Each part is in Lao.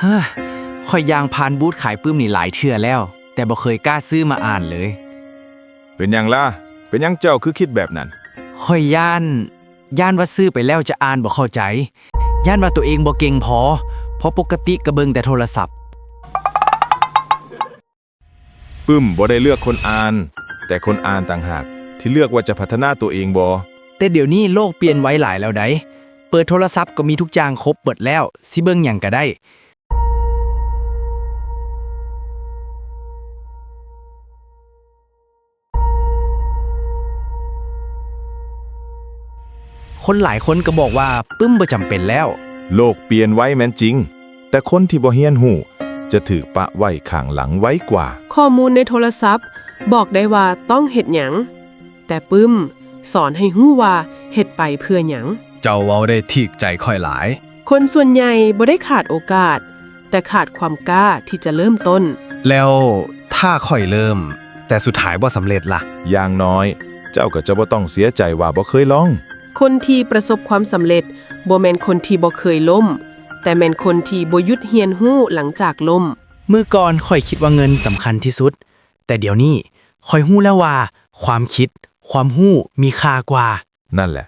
ເຮີ້ຍ ຂ້ອຍຍ່າງຜ່ານບູດຂາຍປຶ້ມນີ້ຫຼາຍເທື່ອແລ້ວ, ແຕ່ບໍ່ເຄີຍກ້າຊື້ມາອ່ານເລີຍ. ເປັນຫຍັງລະ? ເປັນຫຍັງເຈົ້າຄືຄິດແບບນັ້ນ? ຂ້ອຍຢ້ານ, ຢ້ານວ່າຊື້ໄປແລ້ວຈະອ່ານບໍ່ເຂົ້າໃຈ, ຢ້ານວ່າໂຕເອງບໍ່ເກັ່ງພໍ, ເພາະປົກກະຕິກໍເບິ່ງແຕ່ໂທລະສັບ. ປຶ້ມບໍ່ໄດ້ເລືອກຄົນອ່ານ, ແຕ່ຄົນອ່ານຕ່າງຫາກທີ່ເລືອກວ່າຈະພັດທະນາຕົວເອງບໍ່. ແຕ່ດຽວນີ້ໂລກປ່ຽນໄວຫຼາຍແລ້ວໃດ໋. ເປີດໂທລະສັບກໍມີທຸກຢ່າງຄົບເບິດແລ້ວ, ຊິເບິ່ງຫຍັງກໍໄດ້. ຄົນຫຼາຍຄົນກໍບອກວ່າປຶ້ມບໍ່ຈຳເປັນແລ້ວ. ໂລກປ່ຽນໄວແມ່ນຈິງ, ແຕ່ຄົນທີ່ບໍ່ຮຽນຮູ້ຈະຖືກປະໄວ້ຂ້າງຫຼັງໄວກວ່າ. ຂໍ້ມູນໃນໂທລະສັບບອກໄດ້ວ່າຕ້ອງເຮັດຫຍັງ, ແຕ່ປຶ້ມສອນໃຫ້ຮູ້ວ່າເຮັດໄປເພື່ອຫຍັງ. ເຈົ້າເວົ້າໄດ້ຖືກໃຈຂ້ອຍຫຼາຍ. ຄົນສ່ວນໃຫຍ່ບໍ່ໄດ້ຂາດໂອກາດ, ແຕ່ຂາດຄວາມກ້າທີ່ຈະເລີ່ມຕົ້ນ. ແລ້ວຖ້າຂ້ອຍເລີ່ມ, ແຕ່ສຸດທ້າຍບໍ່ສຳເລັດລະ? ຢ່າງໜ້ອຍເຈົ້າກໍຈະບໍ່ຕ້ອງເສຍໃຈວ່າບໍ່ເຄີຍລອງ. ຄົນທີ່ປະສົບຄວາມສຳເລັດບໍ່ແມ່ນຄົນທີ່ບໍ່ເຄີຍລົ້ມ, ແຕ່ແມ່ນຄົນທີ່ບໍ່ຢຸດຮຽນຮູ້ຫຼັງຈາກລົ້ມ. ມື້ກ່ອນຂ້ອຍຄິດວ່າເງິນສຳຄັນທີ່ສຸດ, ແຕ່ດຽວນີ້ຂ້ອຍຮູ້ແລ້ວວ່າຄວາມຄິດ, ຄວາມຮູ້ມີຄ່າກວ່າ. ນັ້ນແຫຼະ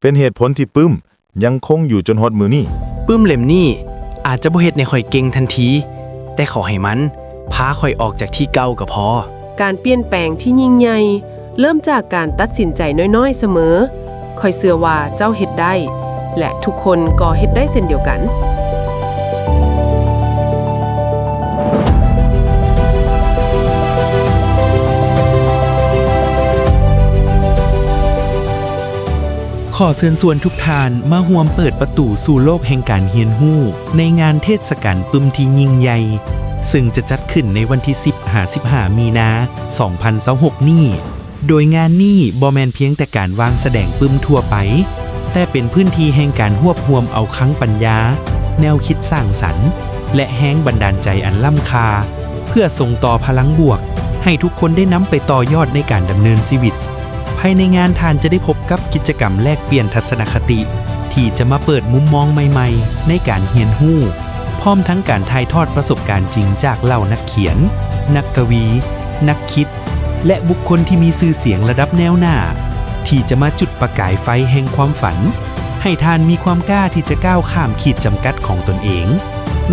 ເປັນເຫດຜົນທີ່ປຶ້ມຍັງຄົງຢູ່ຈົນຮອດມື້ນີ້. ປຶ້ມເຫຼັ້ມນີ້ອາດຈະບໍ່ເຮັດໃຫ້ຂ້ອຍເກັ່ງທັນທີ, ແຕ່ຂໍໃຫ້ມັນພາຂ້ອຍອອກຈາກທີ່ເກົ່າກໍພໍ. ການປ່ຽນແປງທີ່ຍິ່ງໃຫຍ່ເລີ່ມຈາກການຕັດສິນໃຈນ້ອຍໆສະເໝີ. ຂ້ອຍເຊື່ອວ່າເຈົ້າເຮັດໄດ້ ແລະ ທຸກຄົນກໍເຮັດໄດ້ເຊັ່ນດຽວກັນ. ຂໍເຊີນຊວນທຸກທ່ານມາຮ່ວມເປີດປະຕູສູ່ໂລກແຫ່ງການຮຽນຮູ້ ໃນງານເທດສະການປຶ້ມທີ່ຍິ່ງໃຫຍ່ ເຊິ່ງຈະຈັດຂຶ້ນໃນວັນທີສິບ ຫາ ສິບຫ້າ ມີນາ ສອງພັນຊາວຫົກນີ້. ໂດຍງານນີ້ບໍ່ແມ່ນພຽງແຕ່ການວາງສະແດງປຶ້ມທົ່ວໄປ, ແຕ່ເປັນພື້ນທີ່ແຫ່ງການຮວບຮວມເອົາຄັງປັນຍາ, ແນວຄິດສ້າງສັນ ແລະ ແຮງບັນດານໃຈອັນລ້ຳຄ່າ ເພື່ອສົ່ງຕໍ່ພະລັງບວກໃຫ້ທຸກຄົນໄດ້ນຳໄປຕໍ່ຍອດໃນການດຳເນີນຊີວິດ. ພາຍໃນງານທ່ານຈະໄດ້ພົບກັບກິດຈະກຳແລກປ່ຽນທັດສະນະຄະຕິ ທີ່ຈະມາເປີດມຸມມອງໃໝ່ໆໃນການຮຽນຮູ້, ພ້ອມທັງການຖ່າຍທອດປະສົບການຈິງຈາກເຫຼົ່ານັກຂຽນ, ນັກກະວີ, ນັກຄິດ ແລະ ບຸກຄົນທີ່ມີຊື່ສຽງລະດັບແນວໜ້າ ທີ່ຈະມາຈຸດປະກາຍໄຟແຫ່ງຄວາມຝັນ ໃຫ້ທ່ານມີຄວາມກ້າທີ່ຈະກ້າວຂ້າມຂີດຈຳກັດຂອງຕົນເອງ.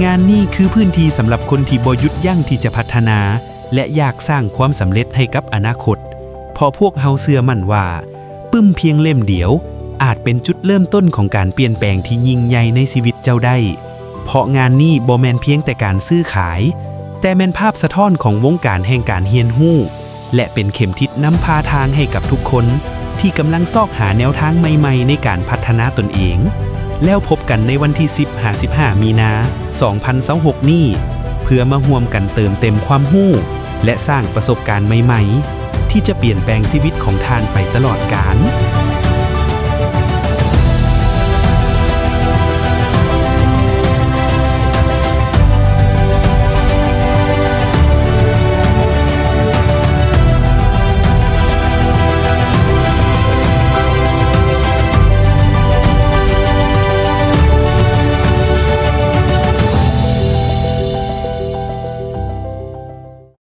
ງານນີ້ຄືພື້ນທີ່ສຳລັບຄົນທີ່ບໍ່ຢຸດຢັ້ງທີ່ຈະພັດທະນາ ແລະ ຢາກສ້າງຄວາມສຳເລັດໃຫ້ກັບອະນາຄົດ, ເພາະພວກເຮົາເຊື່ອໝັ້ນວ່າ ປຶ້ມພຽງເຫຼັ້ມດຽວອາດເປັນຈຸດເລີ່ມຕົ້ນຂອງການປ່ຽນແປງທີ່ຍິ່ງໃຫຍ່ໃນຊີວິດເຈົ້າໄດ້. ເພາະງານນີ້ບໍ່ແມ່ນພຽງແຕ່ການຊື້ຂາຍ, ແຕ່ແມ່ນພາບສະທ້ອນຂອງວົງການແຫ່ງການຮຽນຮູ້ ແລະ ເປັນເຂັມທິດນຳພາທາງໃຫ້ກັບທຸກຄົນທີ່ກຳລັງຊອກຫາແນວທາງໃໝ່ໆໃນການພັດທະນາຕົນເອງ. ແລ້ວພົບກັນໃນວັນທີສິບ ຫາ ສິບຫ້າ ມີນາ ສອງພັນຊາວຫົກນີ້ ເພື່ອມາຮ່ວມກັນເຕີມເຕັມຄວາມຮູ້ ແລະ ສ້າງປະສົບການໃໝ່ໆ ທີ່ຈະປ່ຽນແປງຊີວິດຂອງທ່ານໄປຕະຫຼອດການ.